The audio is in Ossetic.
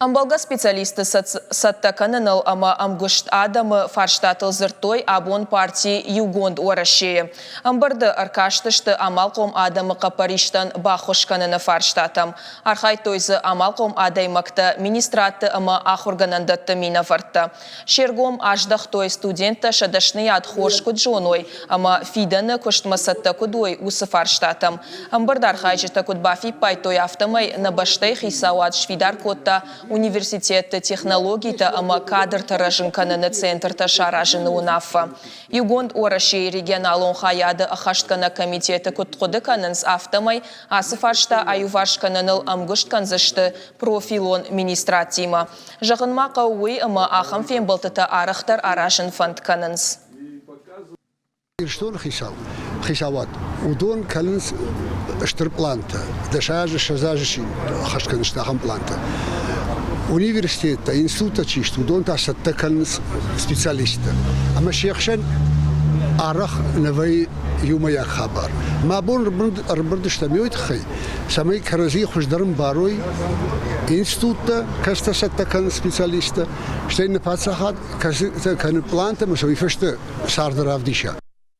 Ӕмбӕлгӕ специалистты цӕттӕ кӕныныл ӕмӕ ӕмгуыст адӕмы фарстатыл дзырдтой абон парти Иугонд Уӕрӕсе-йы. Ӕмбырды ӕркастысты амалхъом адӕмы хъӕппӕристӕн баххуыс кӕныны фарстатӕм. Архайдтой дзы амалхъом адӕймӕгтӕ, министрадты ӕмӕ ахуыргӕнӕндӕтты минӕвӕрттӕ. Се ргом аздӕхтой, студенттӕ сӕ дӕсныйад хорз куыд зоной ӕмӕ фидӕны куыстмӕ цӕттӕ куыд уой, уыцы фарстатӕм. Ӕмбырды архайджытӕ куыд бафиппайдтой, афтӕмӕй нӕ бӕстӕйы хицауад сфидар кодта университетты технологитӕ ӕмӕ кадртӕ рӕзын кӕныны центртӕ саразыны уынаффӕ. Иугонд Уӕрӕсейы регионалон хайады ӕххӕстгӕнӕг комитеты куыд хъуыды кӕнынц, афтӕмӕй ацы фарста аиуварс кӕныныл ӕмгуыст кӕндзысты профилон министрадтимӕ. Зӕгъын ма хъӕуы уый, ӕмӕ ахӕм фембӕлдтытӕ арӕхдӕр аразын фӕнд кӕнынц. Ирыстоны хицау, хицауад, уыдон кӕнынц стыр пълантӕ, дӕс азы, 20 азы чи ӕххӕст кӕнынц ахӕм пълантӕ. Университеттӕ, институттӕ чи сты, уыдон та цӕттӕ кӕнынц специалисттӕ. Ӕмӕ се хсӕн арӕх нӕ вӕййы иумӕйаг хабар. Мӕ бон ӕрбырд стӕм уый тыххӕй, цӕмӕй кӕрӕдзийы хуыздӕр ӕмбарой институттӕ, кӕцытӕ цӕттӕ кӕнынц специалисттӕ, стӕй нӕ паддзахад кӕцытӕ кӕны пълантӕ ӕмӕ сӕ уый фӕстӕ царды равдиса.